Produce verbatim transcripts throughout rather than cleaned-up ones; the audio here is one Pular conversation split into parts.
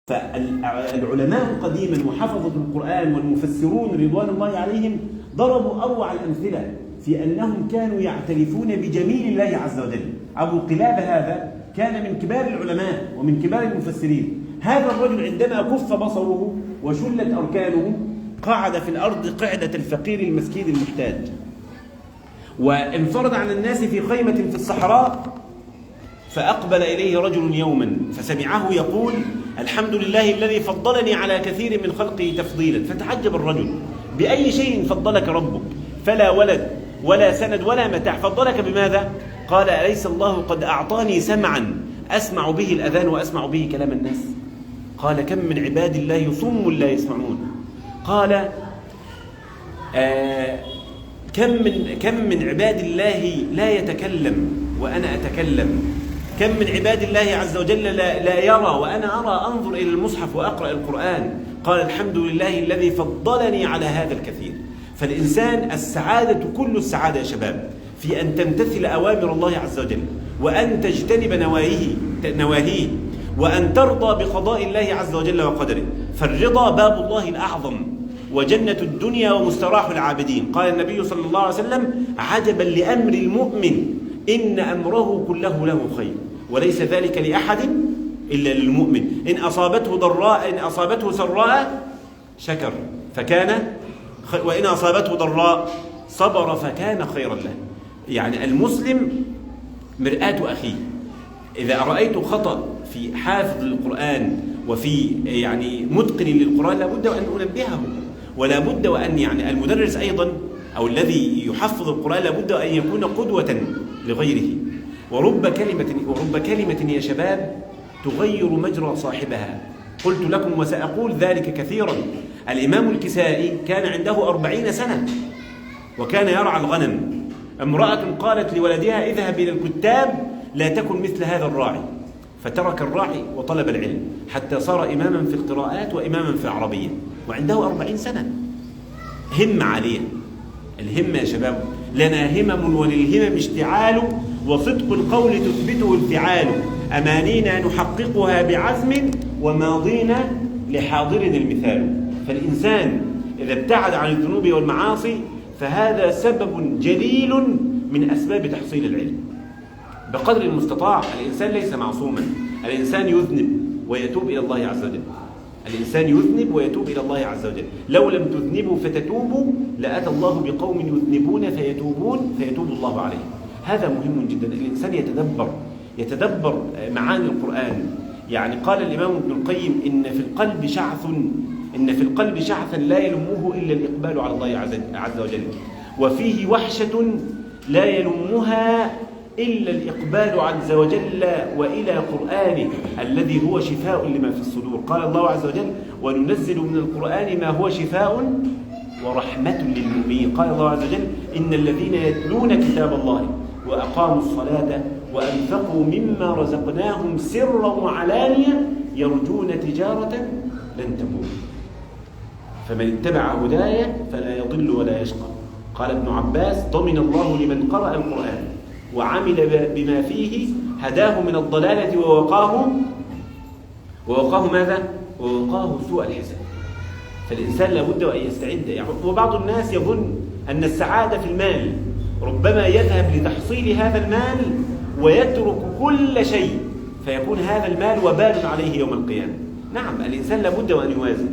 فالعلماء قديما وحفظة القرآن والمفسرون رضوان الله عليهم ضربوا أروع الأمثلة في أنهم كانوا يعترفون بجميل الله عز وجل. أبو قلابة هذا كان من كبار العلماء ومن كبار المفسرين. هذا الرجل عندما كف بصره وشلت أركانه قعد في الأرض قعدة الفقير المسكين المحتاج، وانفرد عن الناس في خيمة في الصحراء، فأقبل إليه رجل يوما فسمعه يقول: "الحمد لله الذي فضلني على كثير من خلقه تفضيلا". فتعجب الرجل: "بأي شيء فضلك ربك؟ فلا ولد ولا سند ولا متاع، فضلك بماذا؟" قال: "أليس الله قد أعطاني سمعا أسمع به الأذان وأسمع به كلام الناس؟" قال: "كم من عباد الله صم لا يسمعون". قال: آه، كم من، كم من عباد الله لا يتكلم وأنا أتكلم، كم من عباد الله عز وجل لا، لا يرى وأنا أرى، أنظر إلى المصحف وأقرأ القرآن. قال: "الحمد لله الذي فضلني على هذا الكثير". فالإنسان السعادة، كل السعادة يا شباب، في أن تمتثل أوامر الله عز وجل، وأن تجتنب نواهيه، نواهيه، وأن ترضى بقضاء الله عز وجل وقدره. فالرضا باب الله الأعظم، وجنة الدنيا ومستراح العابدين. قال النبي صلى الله عليه وسلم: "عجبا لأمر المؤمن، إن أمره كله له خير، وليس ذلك لأحد إلا للمؤمن. إن أصابته ضراء، إن أصابته سراء، شكر فكان خ-، وإن أصابته ضراء صبر فكان خيرا له". يعني المسلم مرآة أخيه. إذا رأيت خطأ في حافظ القرآن وفي، يعني، متقن للقرآن، لابد وأن أنبهه، ولا بد وأن، يعني، المدرس أيضا أو الذي يحفظ القرآن لابد أن يكون قدوة لغيره. ورب كلمة، ورب كلمة يا شباب تغير مجرى صاحبها. قلت لكم وسأقول ذلك كثيرا. الإمام الكسائي كان عنده أربعين سنة وكان يرعى الغنم. امرأة قالت لولدها: "اذهب إلى الكتاب، لا تكن مثل هذا الراعي". فترك الراعي وطلب العلم حتى صار إماما في القراءات وإماما في العربية وعنده أربعين سنة. همة عالية. الهمة يا شباب، لنا همم وللهمم اشتعال، وصدق القول تثبته الفعال، أمانينا نحققها بعزم، وماضينا لحاضرنا المثال. فالإنسان إذا ابتعد عن الذنوب والمعاصي فهذا سبب جليل من أسباب تحصيل العلم. بقدر المستطاع، الإنسان ليس معصوما. الإنسان يذنب ويتوب إلى الله عز وجل. الإنسان يذنب ويتوب إلى الله عز وجل. "لو لم تذنبوا فتتوبوا لأتى الله بقوم يذنبون فيتوبون فيتوب الله عليهم". هذا مهم جدا، الإنسان يتدبر، يتدبر معاني القرآن. يعني قال الإمام ابن القيم: "إن في القلب شعث، إن في القلب شعثا لا يلمه إلا الإقبال على الله عز، عز وجل، وفيه وحشة لا يلمها إلا الإقبال عز وجل وإلى قرآنه الذي هو شفاء لما في الصدور". قال الله عز وجل: "وننزل من القرآن ما هو شفاء ورحمة للمؤمنين". قال الله عز وجل: "إن الذين يتلون كتاب الله وأقاموا الصلاة وأنفقوا مما رزقناهم سرا وعلانية يرجون تجارة لن تبور". فمن اتبع هداي فلا يضل ولا يشقى. قال ابن عباس: "ضمن الله لمن قرأ القرآن وعمل ب-، بما فيه، هداه من الضلالة ووقاه، ووقاه ماذا؟ ووقاه سوء الحساب". فالإنسان لابد وأن يستعد. يعني، وبعض الناس يظن أن السعادة في المال، ربما يذهب لتحصيل هذا المال ويترك كل شيء، فيكون هذا المال وبال عليه يوم القيامة. نعم، الإنسان لابد وأن يوازن.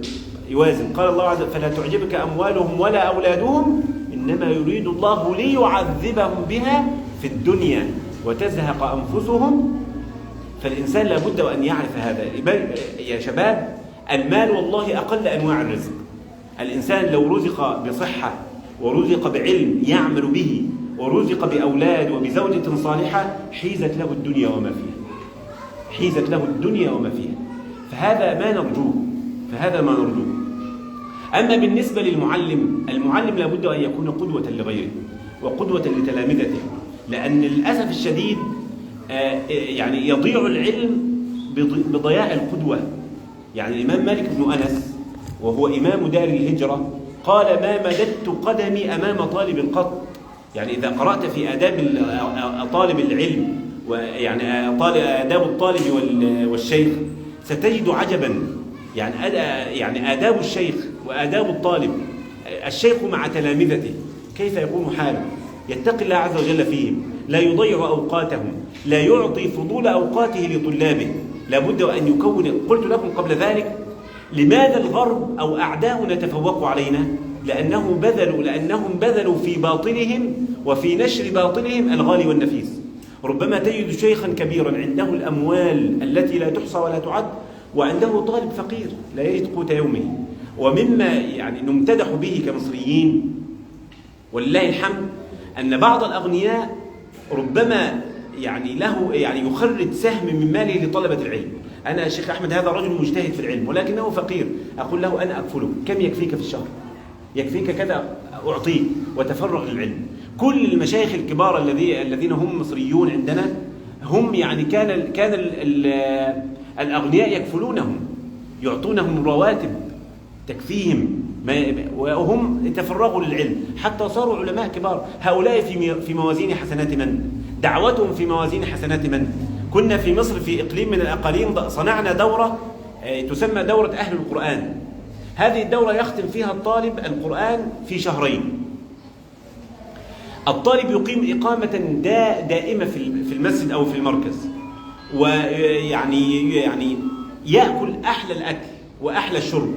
يوازن. قال الله عز وجل: "فلا تعجبك أموالهم ولا أولادهم، إنما يريد الله ليعذبهم بها في الدنيا وتزهق أنفسهم". فالإنسان لا بد وأن يعرف هذا. يا شباب، المال والله أقل أنواع الرزق. الإنسان لو رزق بصحة ورزق بعلم يعمل به ورزق بأولاد وبزوجة صالحة، حيزت له الدنيا وما فيها. حيزت له الدنيا وما فيها. فهذا ما نرجوه، فهذا ما نرجوه. أما بالنسبة للمعلم، المعلم لا بد أن يكون قدوة لغيره وقدوة لتلامذته، لأن للأسف الشديد، آه، يعني يضيع العلم بض-، بضياع القدوة. يعني الإمام مالك بن أنس وهو إمام دار الهجرة قال: "ما مددت قدمي أمام طالب قط". يعني إذا قرأت في آداب ال-، طالب العلم، ويعني طال-، آداب الطالب وال-، والشيخ، ستجد عجبا، يعني، آد-، يعني آداب الشيخ وآداب الطالب، الشيخ مع تلامذته، كيف يكون حاله؟ يتقي الله عز وجل فيهم، لا يضيع أوقاتهم، لا يعطي فضول أوقاته لطلابه. لابد أن يكون، قلت لكم قبل ذلك، لماذا الغرب أو أعداؤنا تفوقوا علينا؟ لأنه بذلوا، لأنهم بذلوا في باطلهم وفي نشر باطلهم الغالي والنفيس. ربما تجد شيخا كبيرا عنده الأموال التي لا تحصى ولا تعد، وعنده طالب فقير لا يجد قوت يومه. ومما، يعني، نمتدح به كمصريين، ولله الحمد، أن بعض الأغنياء ربما، يعني، له، يعني، يخرج سهم من ماله لطلبة العلم. أنا الشيخ أحمد هذا رجل مجتهد في العلم، ولكنه فقير. أقول له: "أنا أكفلك، كم يكفيك في الشهر؟" يكفيك كذا أعطيك وتفرغ للعلم. كل المشايخ الكبار الذي-، الذين هم مصريون عندنا، هم يعني كان ال-، كان ال-، ال-، الأغنياء يكفلونهم، يعطونهم رواتب تكفيهم، ما-، وهم تفرغوا للعلم حتى صاروا علماء كبار. هؤلاء في مي-، في موازين حسنات من؟ دعوتهم في موازين حسنات من؟ كنا في مصر في إقليم من الأقاليم ض-، صنعنا دورة، آه، تسمى دورة أهل القرآن. هذه الدورة يختم فيها الطالب القرآن في شهرين. الطالب يقيم إقامة دا-، دائمة في ال-، في المسجد أو في المركز، ويعني، يعني يأكل أحلى الأكل وأحلى الشرب،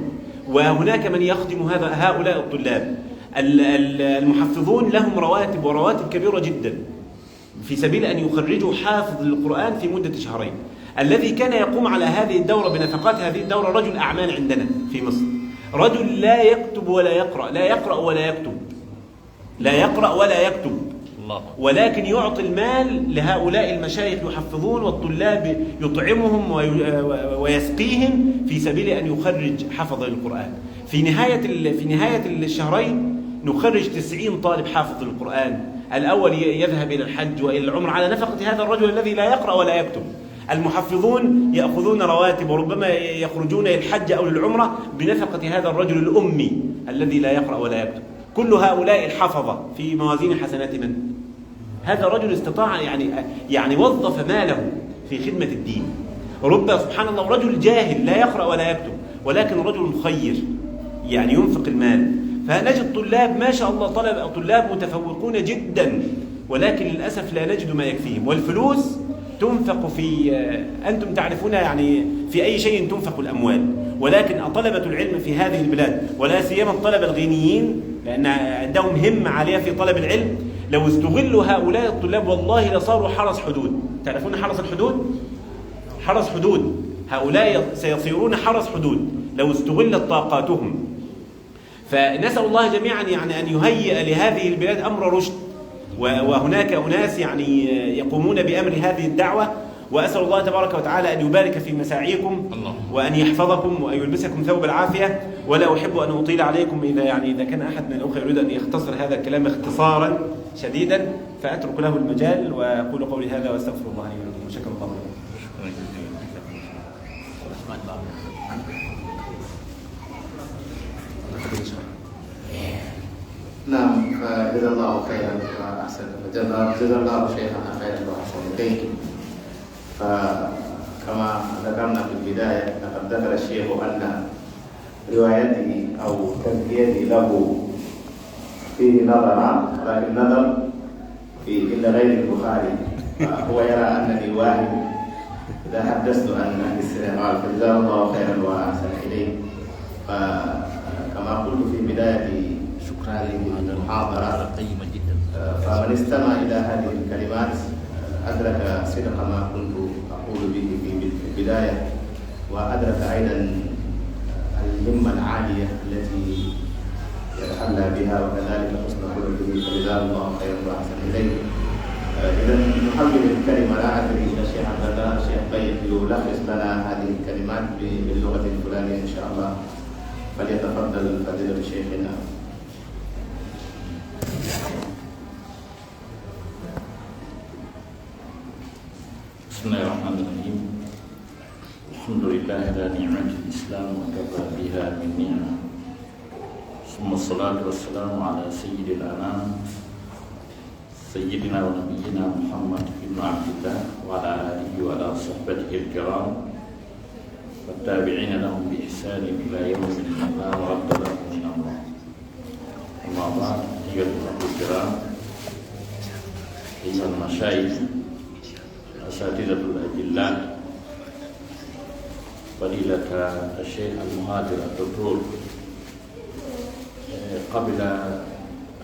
وهناك من يخدم هذا، هؤلاء الطلاب. ال-، ال-، المحفظون لهم رواتب، ورواتب كبيرة جدا، في سبيل أن يخرجوا حافظ للقرآن في مدة شهرين. الذي كان يقوم على هذه الدورة، بنفقات هذه الدورة، رجل أعمال عندنا في مصر، رجل لا يكتب ولا يقرأ، لا يقرأ ولا يكتب، لا يقرأ ولا يكتب، الله. ولكن يعطي المال لهؤلاء المشايخ يحفظون، والطلاب يطعمهم وي-، ويسقيهم في سبيل أن يخرج حفظ القرآن. في نهاية ال-، في نهاية الشهرين نخرج تسعين طالب حافظ للقرآن. الأول ي-، يذهب إلى الحج وإلى العمرة على نفقة هذا الرجل الذي لا يقرأ ولا يكتب. المحفظون يأخذون رواتب، وربما ي-، يخرجون إلى الحج أو للعمرة بنفقة هذا الرجل الأمي الذي لا يقرأ ولا يكتب. كل هؤلاء الحفظة في موازين حسنات من؟ هذا رجل استطاع، يعني، يعني وظف ماله في خدمة الدين. رب، سبحان الله، رجل جاهل لا يقرأ ولا يكتب، ولكن رجل خير، يعني ينفق المال. فنجد طلاب، ما شاء الله، طلب-، طلاب متفوقون جدا، ولكن للأسف لا نجد ما يكفيهم. والفلوس تنفق في، أنتم تعرفون، يعني، في أي شيء تنفق الأموال، ولكن طلبة العلم في هذه البلاد، ولا سيما الطلبة الغينيين، لأن عندهم همة عالية في طلب العلم، لو استغلوا هؤلاء الطلاب والله لصاروا حرس حدود. تعرفون حرس الحدود؟ حرس حدود. هؤلاء سيصيرون حرس حدود لو استغلت طاقاتهم. فنسأل الله جميعا، يعني، أن يهيئ لهذه البلاد أمر رشد، و-، وهناك أناس، يعني، يقومون بأمر هذه الدعوة، وأسأل الله تبارك وتعالى أن يبارك في مساعيكم، اللهم. وأن يحفظكم وأن يلبسكم ثوب العافية. ولا أحب أن أطيل عليكم، إذا، يعني، إذا كان أحد من الأخوة يريد أن يختصر هذا الكلام اختصارا شديدا، فأترك له المجال، وأقول قولي هذا وأستغفر الله لي ولكم، وشكر الله لكم. نعم، فجزا الله خيرا وأحسن، جزا، جزا الله شيخنا خيرا وأحسن إليه. فكما ذكرنا في البداية، لقد ذكر الشيخ أن روايته أو تزكيته له فيه نظران، ولكن نظر في، عند غير البخاري، فهو يرى أنني واهم إذا حدثت عن، عن السنغال، فجزاه الله خيرا وأحسن إليه. فكما قلت في بداية شكرًا هذه المحاضرة، قيمة جدًا. فمن استمع إلى هذه الكلمات أدرك صدق ما كنت أقول به في، في البداية، وأدرك أيضًا الهمة العالية التي يتحلى بها، وكذلك حسن خلقه، فجزاه الله خيرا وأحسن إليه. آه، إذن نحول الكلمة، لا أدري إذا الشيخ عبد الله، الشيخ طيب يلخص لنا هذه الكلمات ب-، باللغة الفلانية إن شاء الله. فليتفضل فضيلة شيخنا. بسم الله الرحمن الرحيم. الحمد لله على نعمة الإسلام وكفى بها من نعمة. ثم الصلاة والسلام على سيد الأنام سيدنا ونبينا محمد بن عبد الله وعلى آله وعلى صحبته الكرام والتابعين لهم بإحسان إلى يوم لا مرد له من الله. أما بعد، أيها الإخوة الكرام، أيها المشايخ، الأساتذة الأجلاء، فضيلة الشيخ المحاضر الدكتور، قبل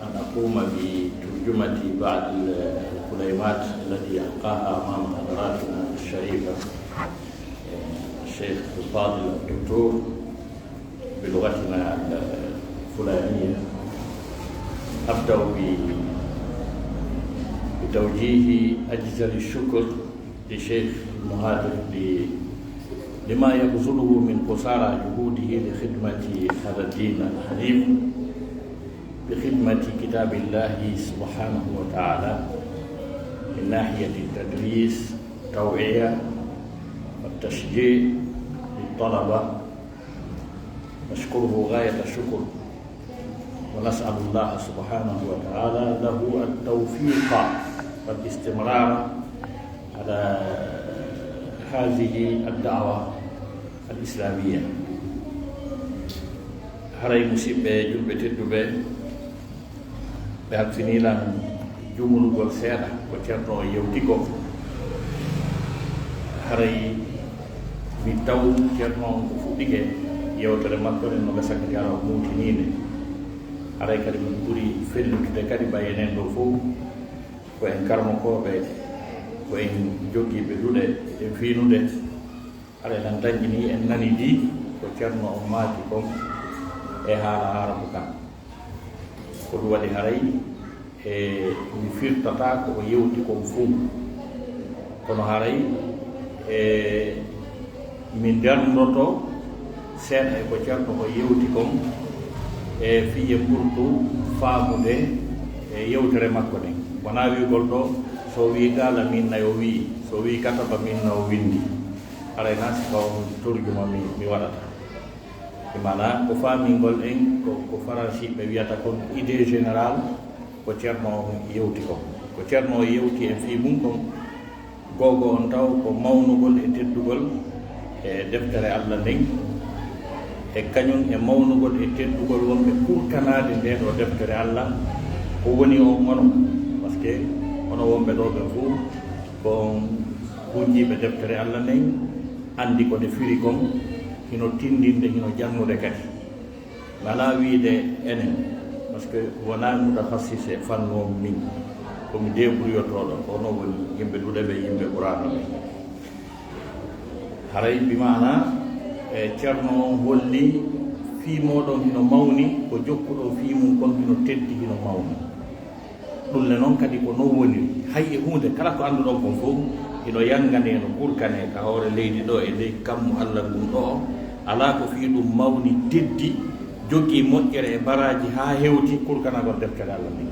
أن أقوم بترجمة بعض الكلمات التي ألقاها أمام حضراتنا الشريفة، الشيخ الفاضل الدكتور، بلغتنا الفلانية، أبدأ ب-، بتوجيه أجزل الشكر لشيخ المهاجر ل-، لما يبذله من قصارى جهوده لخدمة هذا الدين الحنيف بخدمة كتاب الله سبحانه وتعالى من ناحية التدريس، التوعية، والتشجيع للطلبة. نشكره غاية الشكر، ونسأل الله سبحانه وتعالى له التوفيق والاستمرار على هذه الدعوة الإسلامية. Haray, musiɓɓe julɓe tedduɓe, ɓe halfinii lan jumulugol seeɗa ko Ceerno on yewti ko. Haray mi taw Ceerno on ko fuɗɗike yewtere makko nden, no ɓe sakkiti, hara o muutinii nde. Haray kadi min ɓuri fellutude kadi, ɓay enen ɗoo fow ko en karamokooɓe, ko en jogiiɓe duɗe, eɗen fii nude. Haray, en dañƴinii, en nanii dii ko Ceerno on maaki kon e haala Aarabu kan. Ko ɗum waɗi haray, e, mi firtataa ko o yewti kon fow. Kono haray, e, mi nderndoto seeɗa e ko Ceerno on yewti kon, e, fii en ɓurtu faamude, e, yewtere makko nden. Wonaa wi'ugol ɗoo, so o wi'i qaala, min nayo wi'i, so o wi'i kataba, min nayo winndi. Haray na sika on turjuma mi, mi waɗata. E maanaa ko faamingol en ko, ko faransiiɓe wi'ata kon idée générale, ko Ceerno on yewti kon. Ko Ceerno on yewti en fii mun kon, go'o on taw ko mawnugol e teddugol e deftere Alla nden, e kañun e mawnugol e teddugol wonɓe kurkanaade ndee ɗoo deftere Alla, ko woni on onon. Parce que onon wonɓe ɗoo ɓen fow, ko on hunjiiɓe deftere Alla nden, anndi ko nde firi kon, hino tinndinde, hino jannude kadi. Mi alaa wi'ude enen, parce que wonaa mutakhassis e fannu on min. Ko mi deeburiyotooɗo, ko onon woni yimɓe duɗe ɓen, yimɓe Qur'aana ɓen. Haray bi maanaa, e, Ceerno on holli fii mooɗon hino mawni, ko jokkuɗon fii mun kon hino teddi, hino mawni. Ɗun le non kadi ko non woniri. Hay e huunde kala ko annduɗon kon fow, hino yanganee, no kurkanee ka hoore leydi ɗoo e ley kammu Alla ngun ɗoo. Alaa ko fii ɗun mawni, teddi, jogii moƴƴere e baraaji haa hewti kurkanagol deftere Alla nden.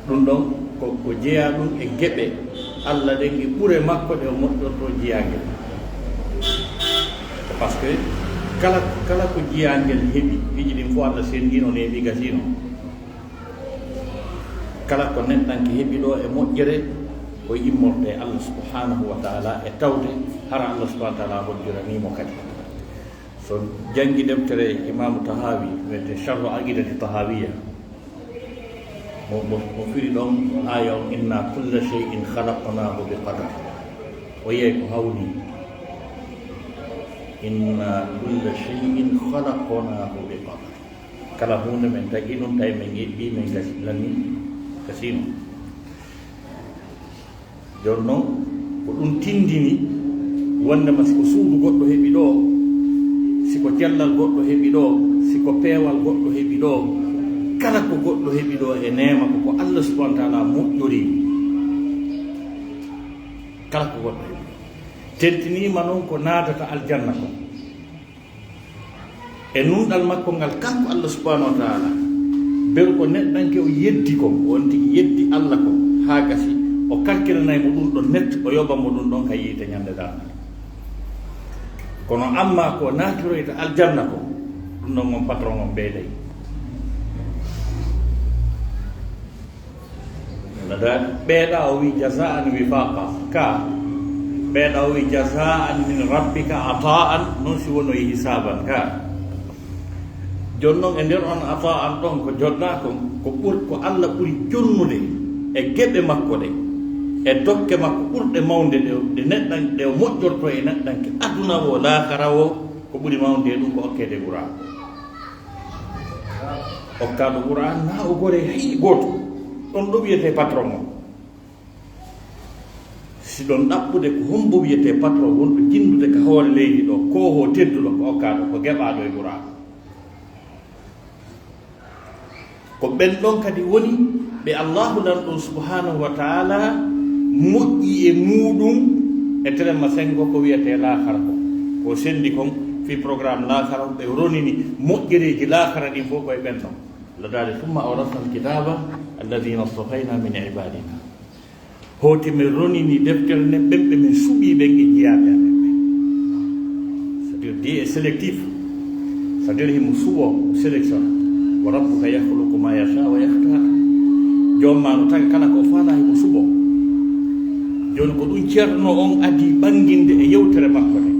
Ɗun ɗon ko, ko jeyaa ɗun e geɓe Alla ɗen e ɓure makko ɗe o moƴƴortoo jiyaangel. Ko parce que kala, kala ko jiyaangel heɓi, piiji ɗin fow Alla senndiino, neeɓi, gasiino. Kala ko neɗɗanke heɓi ɗoo e moƴƴere, ko immorde e Allah subhanahu wa ta'ala e tawde hara Allah subhanahu wa ta'ala hoddiranii mo kadi. So janngi deftere Imaamu Tahawi, wiyetee Sharhu Aqidati Tahawiyya, mo, mo, mo firi ɗon aaya on, "Inna kulla shay'in khalaqnahu bi qadar." O yiyay ko hawni, "Inna kulla shay'in khalaqnahu bi qadar." Kala huunde men tagi ɗum, tawi men yeɗɗii, men gasi, lanni, gasiino. Jooni non, ko ɗum tindini wonndema si ko suudu goɗɗo heɓi ɗoo, si ko cellal goɗɗo heɓi ɗoo, si ko peewal goɗɗo heɓi ɗoo, kala ko goɗɗo heɓi ɗoo e neema ko, ko Allah subhanahu wa ta'ala moƴƴori. Kala ko goɗɗo heɓi ɗoo. Tentiniima non ko naatata aljanna kon. E nunɗal makko ngal, kanko Allah subhanahu wa ta'ala, beru ko neɗɗanke o yeddi kon, on tigi yeddi Allah kon, haa gasi o karkilanay mo ɗum ɗon net, o yoɓa mo ɗum ɗon ka yiite ñande darngal. Kono amma ko naatiroyta aljanna kon, ɗum ɗon on patron on ɓeyday. Wala daali, ɓeeɗa o wi, "Jazaan wifaqa." Ka, Meeɗa o wi, "Jazaan min rabbika ataan," non si wono e hisaaban ka. Jooni non, e nder on ataan ɗon, ko jonnaa kon, ko ɓur-, ko Alla ɓuri jonnude e geɓe makko ɗen, e dokke makko ɓurɗe mawnde ɗe, ɗe neɗɗan-, ɗe o moƴƴorto e neɗɗanke aduna woo, laakara woo, ko ɓuri mawnde e ɗum ko okkeede Qur'aan. Okkaaɗo Qur'aan, naa o gore hay gooto. Ɗon ɗo wiyetee patron on. Si ɗon ɗaɓɓude ko hombo wiyetee patron wonɗo jinndude ka hoore leydi ɗo, koohoo tedduɗo ko okkaaɗo, ko geɓaaɗo e Qur'aan. Ko ɓen ɗon kadi woni ɓe Allaahu Lanɗo subhaanahu wa ta'aalaa moƴƴi e muuɗum e telemma senngo ko wiyetee laakara ko. Ko senndi kon fii programme laakara, ɓe ronini moƴƴereeji laakara ɗin fow ko e ɓen ɗon. Ladaade, "Summa awrasna al-kitaaba alladhiina istafaynaa min ibaadinaa." Hooti men ronini deftere nden ɓen ɓe men suɓii ɓen e jiyaaɓe amen ɓen. C'est-à-dire, Dieu est sélectif. C'est-à-dire, himo suɓoo, o sélectionne. "Wa rabbuka yakhluqu ma yashaa wa yakhtar." Joom maa no taga kala ko o faalaa, himo suɓoo. Jooni, ko ɗum Ceerno on adii ɓannginde e yewtere makko nden.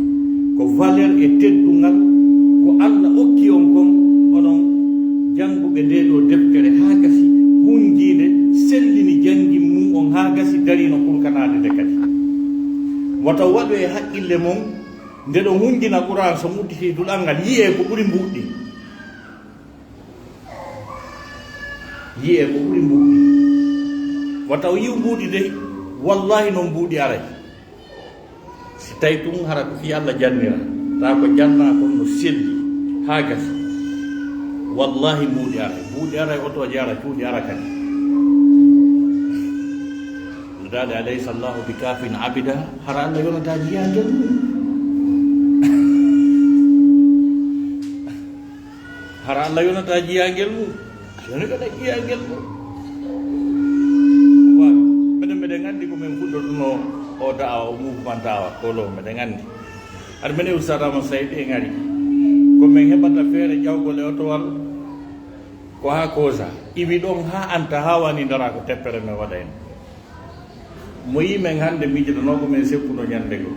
Ko valeur e teddungal ko Alla okki on kon, onon jannguɓe ndee ɗoo deftere haa gasi, hunjii nde, sellini janngin mum on haa gasi, darii no kurkanaade nde kadi. Wata waɗu e haqqille mon, nde ɗon hunjina Qur'aan, so mo udditii duɗal ngal, yi'ee ko ɓuri mbuuɗi. Yi'ee ko ɓuri mbuuɗi. Wata o yi'u mbuuɗi dey, wallaahi non mbuuɗi aray. Si tawi tun hara ko fii Alla jannira, taa ko jannaa kon no selli haa gasi. Wallaahi mbuuɗi aray, mbuuɗi aray, otooji ara, cuuɗi ara kadi. Daade, "Alaysa Allahu bi kaafin abda?" Hara Alla yonataa jiyaangel mum? Hara Alla yonataa jiyaangel mum? Yoni kadi jiyaangel mum. Waaw, minen, miɗen anndi ko min fuɗɗotunoo o da'awa, o mouvement da'awa, ko lo, miɗen anndi. Aɗa mene Ustaz Ahmad Said en ari. Ko min heɓata feere ƴawgol e otowal, ko haa Kosa. Iwi ɗon haa Anta, haa wani Ndara, ko teppere min waɗa en. Mo yii men hannde miijitanoo ko men seppuno ñannde goo.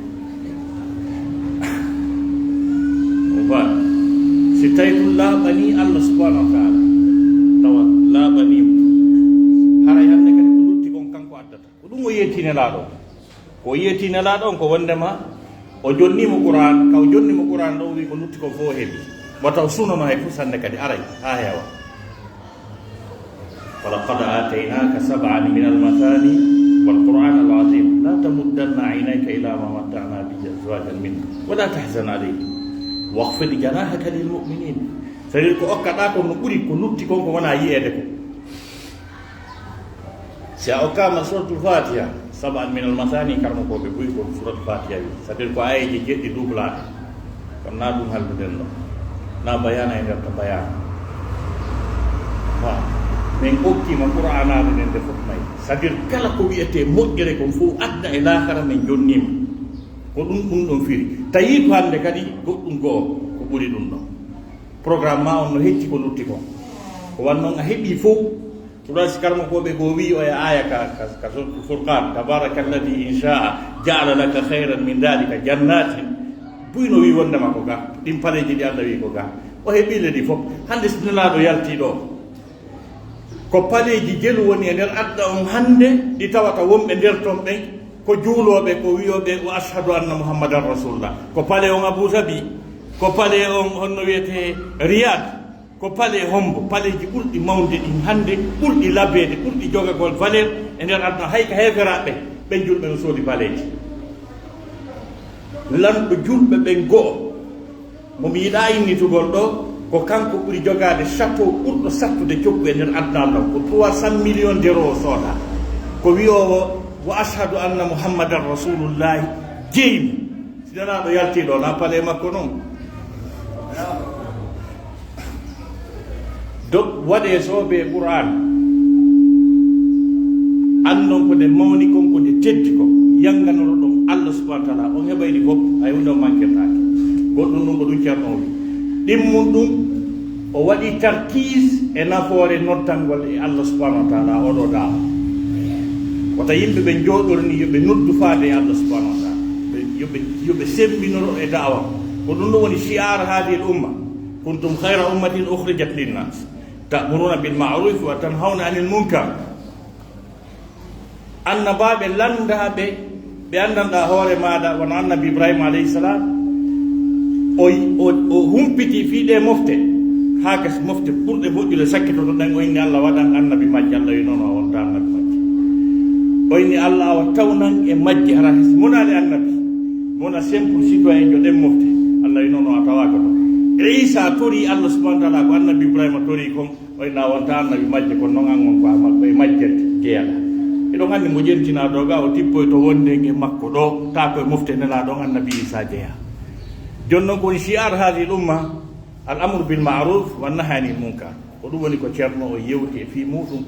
O faa, si tawi ɗum laaɓanii Allah subhanahu wa ta'ala, tawa laaɓanii mo. Haray hannde kadi ko lutti kon kanko addata. Ko ɗum o yeetii Nelaaɗo on. Ko o yeetii Nelaaɗo on ko wondema o jonnii mo Qur'aan, ka o jonni mo Qur'aan ɗo o wi'i ko lutti kon fof o heɓi. Wata o sunono hay fus hannde kadi aray haa heewa. ولقد آتيناك سبعا من المثاني والقرآن العظيم لا تمدن عينيك إلى ما متعنا به أزواجا منهم ولا تحزن عليهم واخفض جناحك للمؤمنين. C'est-à-dire ko okkaɗaa kon no ɓuri ko lutti kon ko wonaa yi'eede kon. Si a okkaama Suratul Fatiha, سبعا من المثاني, karamokooɓe buy ko Suratul Fatiha wi. C'est-à-dire ko aayeeje jeɗɗi duublaaɗe. Kono naa ɗum halluɗen ɗo. Naa bayaana e nder ta bayaana. Waaw. Min okkiima Qur'aanaaɓe ɓen ɓe fof nayi. C'est-à-dire kala ko wi'etee moƴƴere kon fof aduna e laakara min jonniima. Ko ɗum ɗum ɗon firi. Tawi ko hannde kadi goɗɗum goo ko ɓuri ɗum ɗon. Programme maa on no hecci ko lutti kon. Ko wan non a heɓii fof. Ɗum waɗi si karamokooɓe goo wi'i oya aaya ka, ka, ka Suratul Furqaan, "تبارك الذي إن شاء جعل لك خيرا من ذلك جنات." Buy no wi'i wondema ko ga, ɗin paleeji ɗi Allah wi'i ko ga. O heɓii le ɗi fof. Hannde si Nelaaɗo yaltii ɗo, ko paleeji jelu woni e nder aduna on hannde, ɗi tawata wonɓe nder ton ɓen, ko juulooɓe, ko wi'ooɓe, "وأشهد أن محمدا رسول الله." Ko pale on Abu Dhabi, ko pale on honno wi'etee Riyad, Ko pale hombo? Paleeji ɓurɗi mawnde ɗin hannde, ɓurɗi labeede, ɓurɗi jogagol valeur e nder aduna, hay ka heeferaaɓe ɓen, julɓe no soodi paleeji. Lanɗo julɓe ɓen go'o, mo mi yiɗaa innitugol ɗoo, ko kanko ɓuri jogaade château ɓurɗo sattude coggu e nder aduna on, ko trois cents millions d'euros o soodaa. Ko wi'oowo, "وأشهد أن محمدا رسول الله" jeyi mo. Si Nelaaɗo yaltii ɗoo, naa pale makko non. Donc, waɗee soobee Qur'aan. Anndon ko nde mawni kon, ko nde teddi kon. Yannganoro ɗon Allah subhanahu wa ta'ala. On heɓay ɗi fof, hay huunde on mankirtaake. Goɗɗum ɗum ko ɗum Ceerno o wi. Ɗimmun ɗum, o waɗi tarkiis e nafoore noddangol e Allah subhanahu wa ta'ala, oo ɗoo daawa. Wata yimɓe ɓe njooɗorni yo ɓe noddu faade e Allah subhanahu wa ta'ala. Yo ɓe, yo ɓe semmbinoro e da'awa. Ko ɗum ɗum woni shi'ar hadhihi al-umma. Kuntum khayra ummatin ukhrijat linnas. Ta'muruna bil ma'ruf wa tanhawna anil munkar. Annabaaɓe lanndaaɓe, ɓe anndanɗaa hoore maaɗa, wano Annabi Ibrahima alayhi salam, o, o, o humpitii fii ɗee mofte, haa gasi mofte ɓurɗe moƴƴude sakkitoto ɗen, o inni Alla waɗan annabi majje, Alla wi non a wonta annabi majje. O inni Alla awa tawnan e majje, hara si monaali annabi, mona simple citoyen jo ɗen mofte, Alla wi non a tawaaka ɗon. Iisa torii Alla subhanahu wa taala ko Annabi Ibrahima torii kon, o inna wonta annabi majje, kono non an on ko a ma-, ko e majje jeyaɗa. Eɗon anndi mo ƴentinaa ɗo ga, o tippoyto wonde e makko ɗo, taa ko e mofte nelaaɗo on Annabi Iisaa jeyaa. Jooni non ko woni shi'ar hadhihi al-umma, al-amru bil ma'ruf wa nahyi anil munkar. Ko ɗum woni ko Ceerno o yewti e fii muuɗum,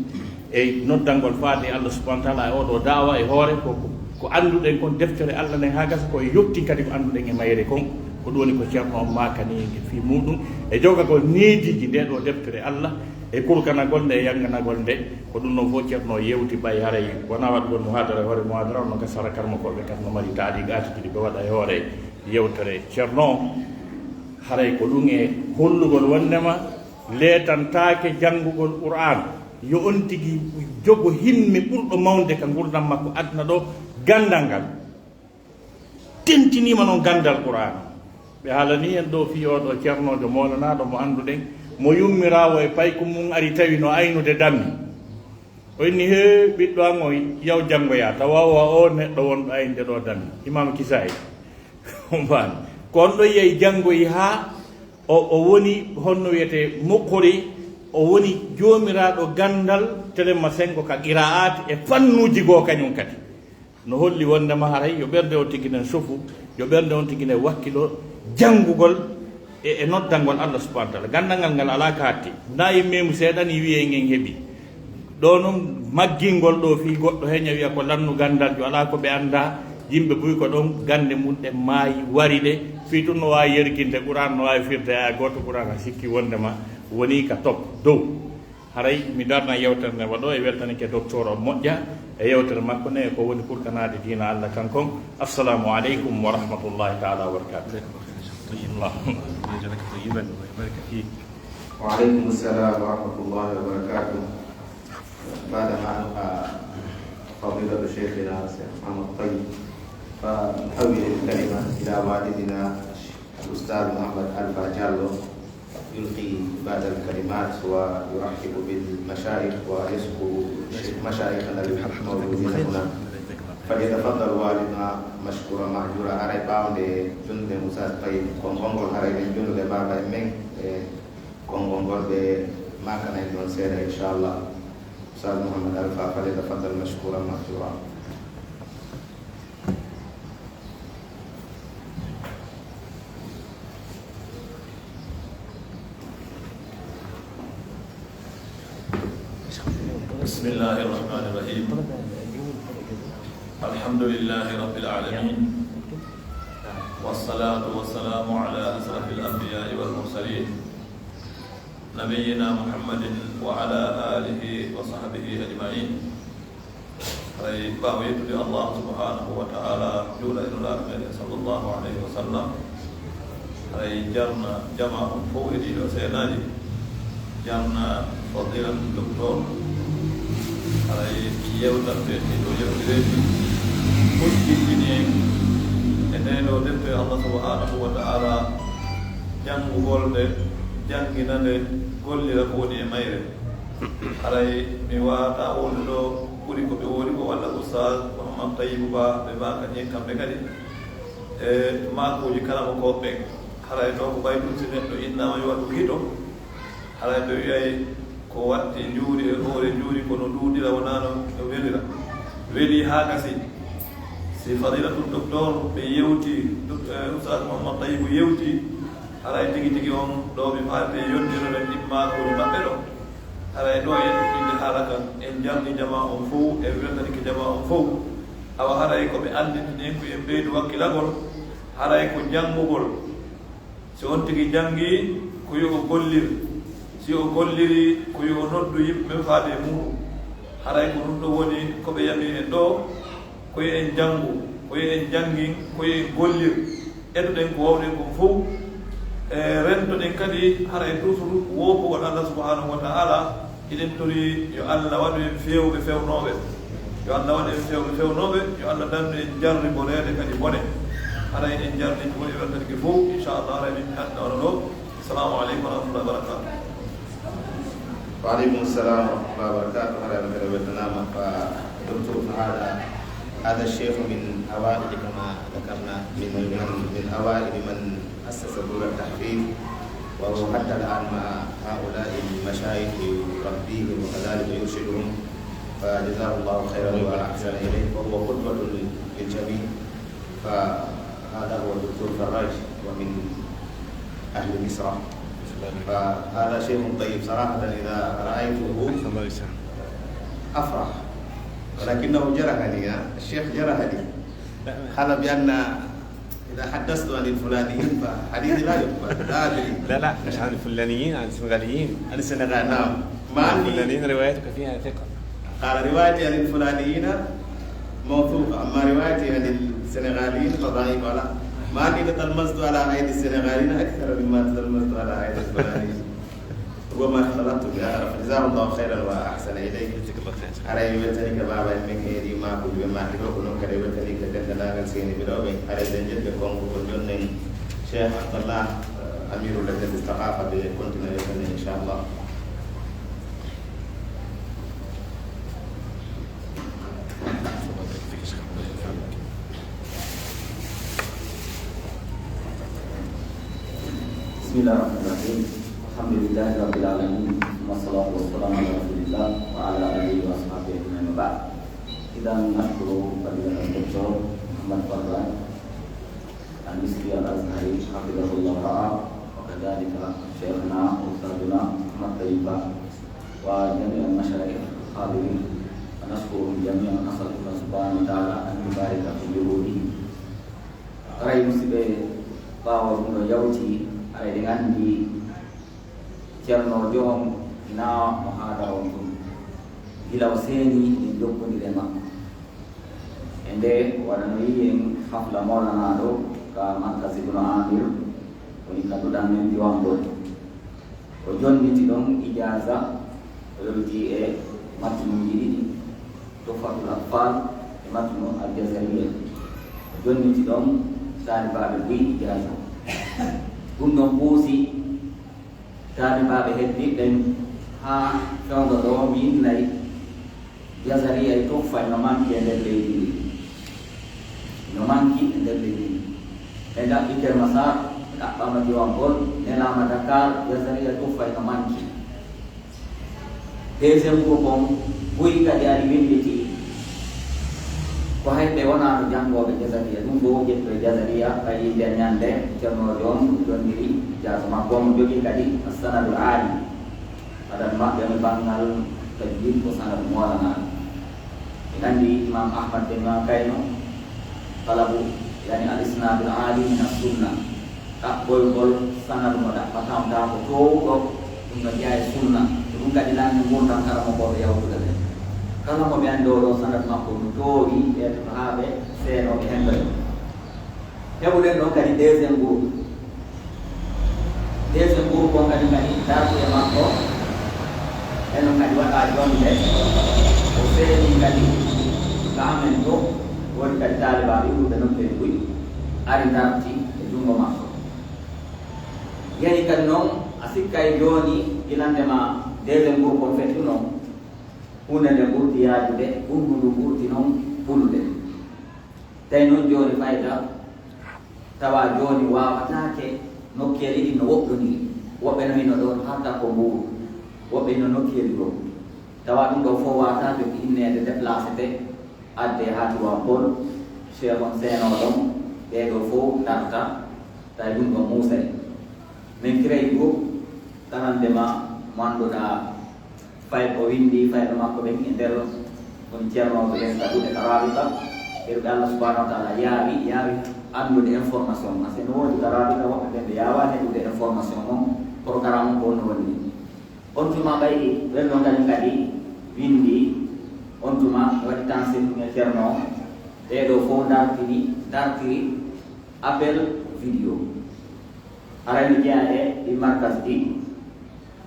e noddangol faade e Allah subhanahu wa taala e oo ɗoo da'wa e hoore ko, ko, ko annduɗen kon deftere Allah nden haa gasa ko e yottin kadi ko annduɗen e mayre kon. Ko ɗum woni ko Ceerno on maakani e fii muuɗum e jogagol neediiji ndee ɗoo deftere Allah e kurkanagol nde e yannganagol nde. Ko ɗum non fof Ceerno o yewti ɓay haray wonaa waɗugol muhaadara e hoore muhaadara on no gasa hara karmokooɓe kadi no mari taaliqaati ɗi ɓe waɗa e hoore yewtere Ceerno on. Haray ko ɗum e hollugol wonndema leetantaake janngugol Qur'aana, yo on tigi jogo himme ɓurɗo mawnde ka ngurndan makko aduna ɗoo, ganndal ngal tentiniima non ganndal Qur'aana. Ɓe haalanii en ɗoo fii oo ɗoo ceernoojo moolanaaɗo mo annduɗen, mo yummiraawo e paykun mun ari tawi no aynude dammi. O inni, "Hee, ɓiɗɗo an on, yaw janngoyaa." Tawa o, o neɗɗo wonɗo aynude ɗoo dammi, Imaam Kisaayi. Ko on ɗon yahi janngoyi haa o, o woni, honno wiyetee, muqri, o woni joomiraaɗo ganndal, telemma senngo ka qiraa'aat e fannuuji goo kañun kadi. No holli wonndema haray yo ɓernde on tigi nden sofu, yo ɓernde on tigi nden wakkilo janngugol e, e noddangol Allah subhanahu wa taala. Ganndal ngal ngal alaa ka hatti. Naa e meemu seeɗa ni wiyee ngen heɓi. Ɗoo non maggingol ɗoo fii goɗɗo heña wiya ko lannu ganndaljo, alaa ko ɓe anndaa. Yimɓe buy ko ɗon gannde mun ɗen maayi, wari ɗe. Fii tun no waawi yerginde Qur'aana, no waawi firde aaya gooto Qur'aana, a sikki wonndema wonii ka top dow. Haray mi darna yewtere nden waɗoo e weltanike docteur on moƴƴa e yewtere makko nden e ko woni kurkanaade diina Allah kan kon. Assalaamu aleykum wa rahmatullahi taala wa barakaatuh. جزاك الله خيرا شيخ الطيب. اللهم جزاك طيبا ويبارك فيك. وعليكم السلام ورحمة الله وبركاته. بعدما ألقى فضيلة شيخنا الشيخ محمد الطيب، فنحول الكلمة إلى والدنا الأستاذ محمد ألفا جالو، يلقي بعض الكلمات ويرحب بالمشايخ ويذكر مشايخنا الموجودين هنا. فليتفضل والدنا مشكورا مأجورا. Haray ɓaawo nde jonnuɗen Oustaz Tayyib konngol ngol, haray ɗen jonnude baaba en men e konngol ngol, ɓe maakana en ɗon seeɗa, inchallah. Oustaz Mouhammad Alpha, فليتفضل مشكورا مأجورا. بسم الله الرحمن الرحيم. الحمد لله رب العالمين. والصلاة والسلام على أشرف الأنبياء والمرسلين. نبينا محمد وعلى آله وصحبه أجمعين. Haray ɓaawo yettude Allah subhanahu wa ta'ala, juula e Nulaaɗo meɗen sallallahu alayhi wa sallam, haray jarna jamaa on fow e ɗiɗo seenaaji, jarna fadilatul doktor, haray yewtanɓe e ɗo yewtireeji, hujjintini en e ndee ɗoo defte Allah subhanahu wa ta'ala, janngugol nde, janngina nde, gollira ko woni e mayre. Haray mi waawataa wonde ɗo ɓuri ko ɓe woni ko walla Oustaz Mouhammad Tayyibou Ba, ɓe maakani en kamɓe kadi e maakuuji karamokooɓe ɓen. Haray ɗo ko ɓay ɗum si neɗɗo innaama yo waɗu hito, haray ɓe wi'ay ko watti njuuri e hoore njuuri, kono ɗuuɗira wonaa no no welira. Welii haa gasi. Si fadilatul doktor ɓe yewti, dok-, eh, Oustaz Mouhammad Tayyibou yewti, haray tigi tigi on ɗo ɓe faati e yontirde ɗin maakuuji maɓɓe ɗo. Haray ɗo en ɗuɗɗinde haala kan, en jarni jamaa on fow, en weltanike jamaa on fow. Awa haray ko ɓe anndintini en ko en ɓeydu wakkilagol, haray ko janngugol. Si on tigi janngii, ko yo o gollir. Si o gollirii, ko yo o noddu yimɓe ɓen faade e muuɗum. Haray ko ɗum ɗo woni ko ɓe yamiri en ɗo, ko yo en janngu. Ko yo en janngin, ko yo en gollir, etuɗen ko waawɗen kon fow, e rentoɗen kadi hara e toujours woopugol Allah subhanahu wa ta'ala. Hiɗen tori yo Allah waɗu en feewɓe fewnooɓe, yo Allah waɗu en feewɓe fewnooɓe, yo Allah dandu en jarriboreede kadi bone. Hara eɗen jarni ko woni weltanke fow, inchallah, hara min adda wala ɗo. Assalamu aleykum wa rahmatullahi wa barakatuh. وعليكم السلام ورحمة الله وبركاته. هذا من كلمة النعمة. فدكتور، فهذا، هذا الشيخ من أوائل، كما ذكرنا، من، من، من أوائل من أسس دور التحفيظ، وهو حتى الآن مع هؤلاء المشايخ يربيهم وكذلك يرشدهم، فجزاه الله خيرا وأحسن إليه، فهو قدوة للجميع. فهذا هو الدكتور فراج، ومن أهل مصر. فهذا شيخ طيب صراحة، إذا رأيته أفرح، ولكنه جرحني، ها؟ الشيخ جرحني. قال بأن إذا حدثت عن الفلانيين فحديثي لا يقبل، لا أدري. لا، لا، مش عن الفلانيين، عن السنغاليين. عن السنغال، نعم. مع عن أني الفلانيين روايتك فيها ثقة. قال: روايتي عن الفلانيين موثوقة، أما روايتي عن السنغاليين فضعيفة. لا، مع أني تتلمذت على أيدي السنغاليين أكثر مما تتلمذت على أيدي الفلانيين. ربما اختلطت بأعرف. جزاه الله خيرا وأحسن إليه. Haray mi weltaniike baaba en men e ɗii maakuuji ɓe maaki ɗoo, ko non kadi weltaniike denndaangal seeniiɓe ɗoo ɓen. Haray eɗen njetti ɓe kon ko jonnen Cheikh Abdallah, eh, Amirul Lajnati Saqaafa, ɓe kontina weltande, inchallah. بسم الله الرحمن الرحيم. الحمد لله رب العالمين، ثم الصلاة والسلام على رسول الله وعلى آله وأصحابه أجمعين، وبعد. إذن نشكر فضيلة الدكتور محمد فراج المصري الأزهري حفظه الله ورعاه، وكذلك شيخنا وأستاذنا محمد طيب وجميع المشايخ الحاضرين، ونشكرهم جميعا، ونسأل الله سبحانه وتعالى أن يبارك في جهودهم. Haray, musiɓɓe, ɓaawo ɗum ɗo yawti, haray eɗen anndi Ceernoojo on hinaa mo haadara on tun. Gila o seenii, eɗen jokkondiri e makko. E nde o waɗanoyi en hafla mawlanaaɗo ka Markaz Ibnu Amir, woni ka duɗal men Diwan Bol. O jonniti ɗon ijaaza, o yewti e matnuuji ɗiɗi, Tuhfatul Atfal e matnu Al Jazariya. O jonniti ɗon taalibaaɓe buy ijaaza. Ɗum ɗon ɓoosi taalibaaɓe heddiiɓe ɓen haa fewndo ɗoo mi innay Jazariya e Tuhfa ino manki e nder leydi ndin. Ino manki e nder leydi ndin. Ɓe ɗaɓɓi Kermasaar, ɓe ɗaɓɓaama Diwan Bol, nelaama Dakar, Jazariya e Tuhfa ino manki. Deuxième groupe on, buy kadi ari winnditi ko hay ɓe wonaano janngooɓe Jazariya. Ɗum fof ƴettu e Jazariya, ɓay yiide ñannde Ceernoojo on jonniri jaaso makko on, jogii kadi As-Sanadul Aali. Adad maɓɓe on e banngal tajwid ko sanad mawlanaaɗo. En anndi Imam Ahmad ben Imam Kayno, talabu, yani al-isnadul aali min as-sunna. Ɗaɓɓoygol sanadu mo ɗaɓɓata on taa ko toowuɗo, ɗum no jeyaa e sunna. Ko ɗum kadi lanni ngurndan karamokooɓe yawtuɓe ɓen. Kala mo ɓe anndi oo ɗoo sanad makko no toowi, ɓe etoto haa ɓe seenoo ɓe henndoya. Heɓuɗen ɗon kadi deuxième groupe. Deuxième groupe on kadi, kadi darti e makko. Ɓen on kadi waɗaa jonnde. O feeñi kadi ka amen to. Woodi kadi taalibaaɓe iwruɓe non ɓen buy ari darti e junngo makko. Yehi kadi non, a sikkay jooni, gila nde ma deuxième groupe on feƴƴuno, huunde nden ɓurti yaajude, ɓunndu ndun ɓurti non ɓulude. Tawi non jooni fayda, tawa jooni waawataake nokkeeli ɗin no woɗɗondiri. Woɓɓe no hino ɗon haa takko mbuuru, woɓɓe hino nokkeeli goo. Tawa ɗum ɗoo fof waawataake ko inneede déplacé de, addee haa Tiwaawan Pool, Cheikh on seenoo ɗon, ɓee ɗoo fof darta, tawi ɗum ɗoo muusay. Min créé groupe, tanande ma mo annduɗaa, fay ko winndi fayɓe makko ɓen e nder woni ceernooɓe ɓen ka duɗe ka Raabita, ɓe ɗuɓe Allah subhanahu wa taala yaawi, yaawi anndude information. Parce que no woodi ka Raabita woɓɓe ɓen ɓe yaawaa heɓude information on, programme on ko honno woni ni. On tuma ɓay ɓen ɗon kañum kadi winndi, on tuma mi waɗi tansil e ceerno on, Ɗee ɗoo fow ndartiri, ndartiri appel vidéo. Haray no jeyaa e ɗi markas ɗi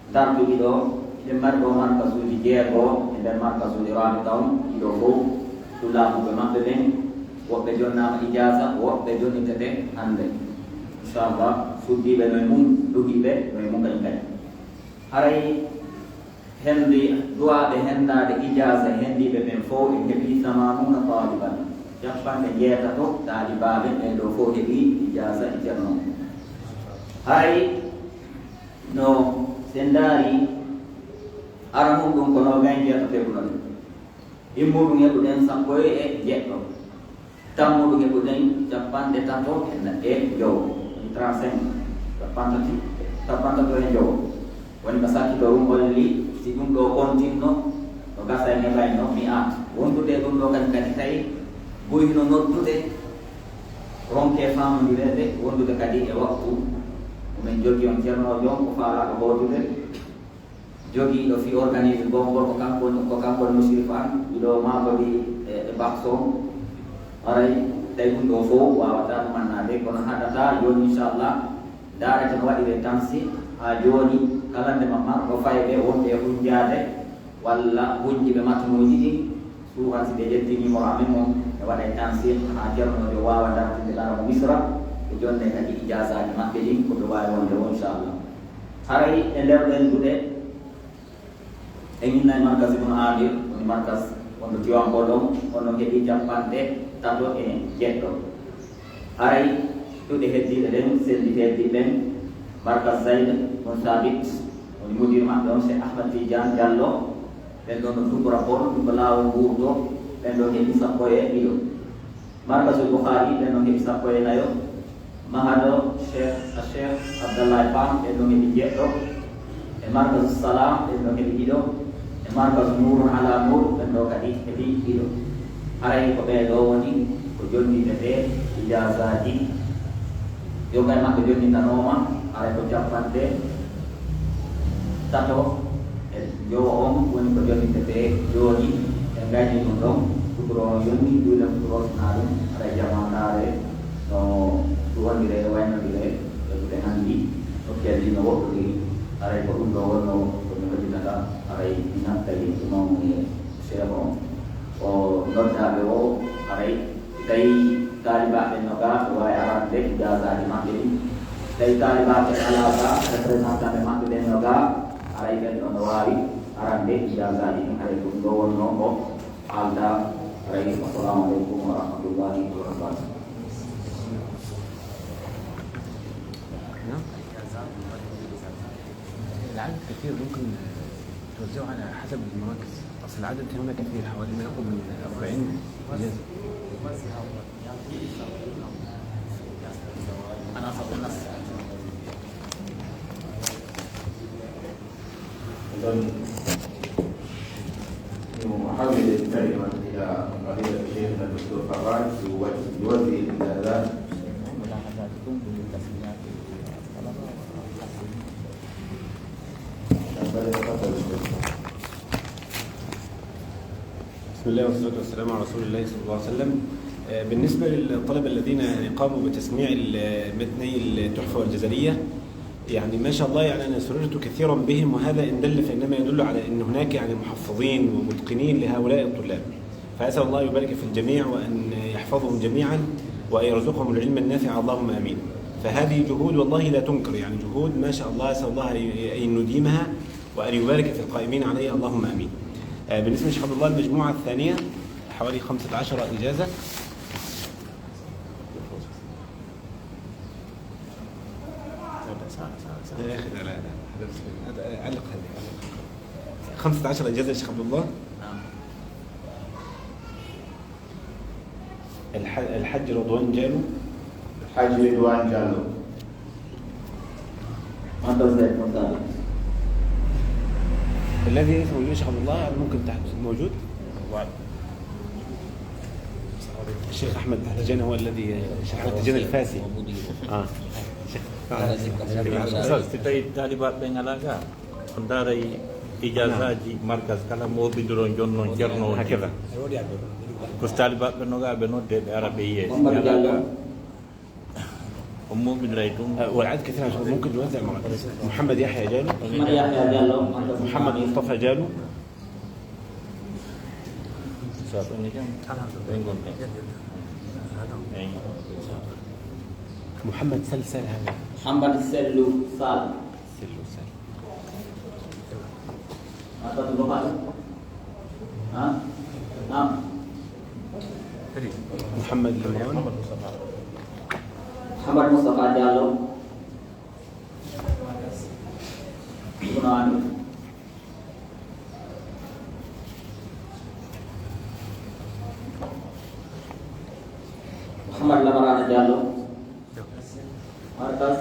ndartuɗi ɗoo, hiɗen mari ɗoo markasuuji jeego e nder markasuuji Raabita on, ɗi ɗoo fow, ɗun laamuɓe maɓɓe ɓen, woɓɓe jonnaama ijaaza, woɓɓe jonnitete hannde. Inchallah, suddiiɓe no e mun, duhiiɓe no e mun kañun kadi. Haray Henndi, duwaaɓe henndaade ijaaza henndiiɓe ɓen fow, en heɓii samanuuna taaliban. Cappanɗe njeetato taalibaaɓe ɓen ɗoo fow heɓii ijaaza e Ceerno. Haray no sen ndaari, aranun ɗun ko noogay njeetato heɓunoɗen. Ɗimmuɗun heɓuɗen sappo e jeɗɗo. Tammuɗun heɓuɗen cappanɗe tato e jowo, woni trente-cinq, cappantato, cappantato e jowo. Woni ka sakkitoru holli, si ɗun ɗoo kontinno, no gasa en heɓayno mi'aat. Wondude e ɗun ɗoo kadi, kadi tawi buy hino noddude, ronke faamondireede, wondude kadi e waqtu mo men jogii on. Ceernoojo on ko faalaaɗo hootude, jogiiɗo fii organise gongol, ko kanko woni, ko kanko woni mushrif an, miɗo maakodi e, e Bakso. Haray, tawi ɗun ɗoo fow waawataa ɗumannaade, kono haɗataa jooni, inchallah, ndaarete no waɗiree tansiq haa jooni, kala nde ma marɗo fayɓe wonɓe e hunjaade walla hunjiiɓe matnuuji ɗin, souvent si ɓe ƴettii numéro amen on, ɓe waɗay tansiq haa Ceernoojo waawa dartinde lara mo Misra, ɓe jonnee kadi ijaazaaji maɓɓe ɗin, ko ɓe waawi wonde woo, inchallah. Haray e nder ɗen duɗe, en innay markas Ibn Amir, woni markas wonɗo Tiwaawan Podon, on non heɓii cappanɗe tato e jeɗɗo. Haray duɗe heddiiɗe ɗen, senndi heddiiɓe ɓen, markas Zayd bun Thabit, woni mudir maɓɓe on, Cheikh Ahmad Tidiane Diallo, ɓen ɗon no duɓɓora Podon, ɗun ko laawol nguurto, ɓen ɗon heɓii sappo e ɗiɗo. Markazu Bukhari, ɓen ɗon heɓi sappo e nayo. Mahado Cheikh, Cheikh Abdallah Pam, ɓen ɗon heɓi jeɗɗo. E Markazu Salam, ɓen ɗon heɓi ɗiɗo. E Markazu Nurun Ala Nur, ɓen ɗoo kadi heɓi ɗiɗo. Haray ko ɓee ɗoo woni ko jonnitetee ijaazaaji. Yo kay maɓɓe jonnitanooma, haray ko cappanɗe tato e jowo on woni ko jonnitetee jooni. En gayni ɗun ɗon, futuro on yonni, duule futuro sinaa ɗun, haray jamaa ndaare no ɗun wondiree, waynondiree e ɗun ɗen anndi, nokkeeli no woɗɗodiri. Haray ko ɗun ɗoo wonnoo ko mi hollitata, haray mi nattay imaamu e seeɗa on. O noddaaɓe o, haray si tawii taalibaaɓe no gaa, ɓe waawi arande ijaazaaji maɓɓe ɗin. Si tawii taalibaaɓe alaa gaa, représentant ɓe maɓɓe ɓen no gaa, haray ɓen ɗon no waawi arande ijaazaaji ɗin. Haray ko ɗun ɗoo wonnoo ko haaldaa. Haray, assalamu aleykum wa rahmatullahi wa barakatuh. نعم. العدد كثير، ممكن توزعه على حسب المراكز. أصل العدد هنا كثير، حوالي ما يقرب من أربعين إجازة. إذن نحول الكلمة إلى فضيلة شيخنا الدكتور فراج يوزع الإجازات. ملاحظاتكم بالتسميات الطلبة. فليتفضل الشيخ. بسم الله والصلاة والسلام على رسول الله صلى الله عليه وسلم. آه، بالنسبة للطلبة الذين يعني قاموا بتسميع ال-، متني التحفة والجزرية، يعني ما شاء الله، يعني أنا سررت كثيرا بهم، وهذا إن دل فإنما يدل على أن هناك يعني محفظين ومتقنين لهؤلاء الطلاب. فأسأل الله يبارك في الجميع وأن يحفظهم جميعا وأن يرزقهم العلم النافع، اللهم آمين. فهذه جهود والله لا تنكر، يعني جهود ما شاء الله، أسأل الله أن يديمها وأن يبارك في القائمين عليها، اللهم آمين. آه، بالنسبة لشيخ عبد الله، المجموعة الثانية حوالي خمسة عشر إجازة. لا، لا، لا، لا. علق هذه، علق. خمسة عشر إجازة يا شيخ عبد الله. نعم. الح-، الحاج رضوان جالو. الحاج رضوان جالو. ما قصدك مثلاً؟ الذي اسمه الشيخ عبد الله، هل ممكن تحت موجود؟ الشيخ أحمد تيجان هو الذي، الشيخ أحمد تيجان الفاسي. آه. الشيخ أستاذ. Si tawii taalibaaɓe ɓen alaa gaa, on ndaaray ijaazaaji markaz kala mo bindiron jonnon Ceerno on. هكذا. Ko si taalibaaɓe ɓe nogaa ɓe noddee, ɓe ara ɓe yiyee. Mamadou Diallo. O muuminiray ɗum. آه، والعدد كثير، ممكن نوزع مع محمد يحيى جالو. Mamadou Yahya Diallo. محمد مصطفى جالو. محمد سلسل هذا. Mouhammad Sellu Sall. سلسل. Mata tu bapak tu? Ha? Naam. محمد عمران. Mouhammad Moustapha Diallo. Ibnu Amir. Mouhammad Lamarana Diallo. Markas.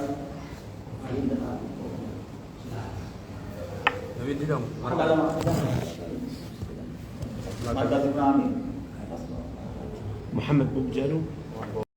Mouhammad Boub Diallo.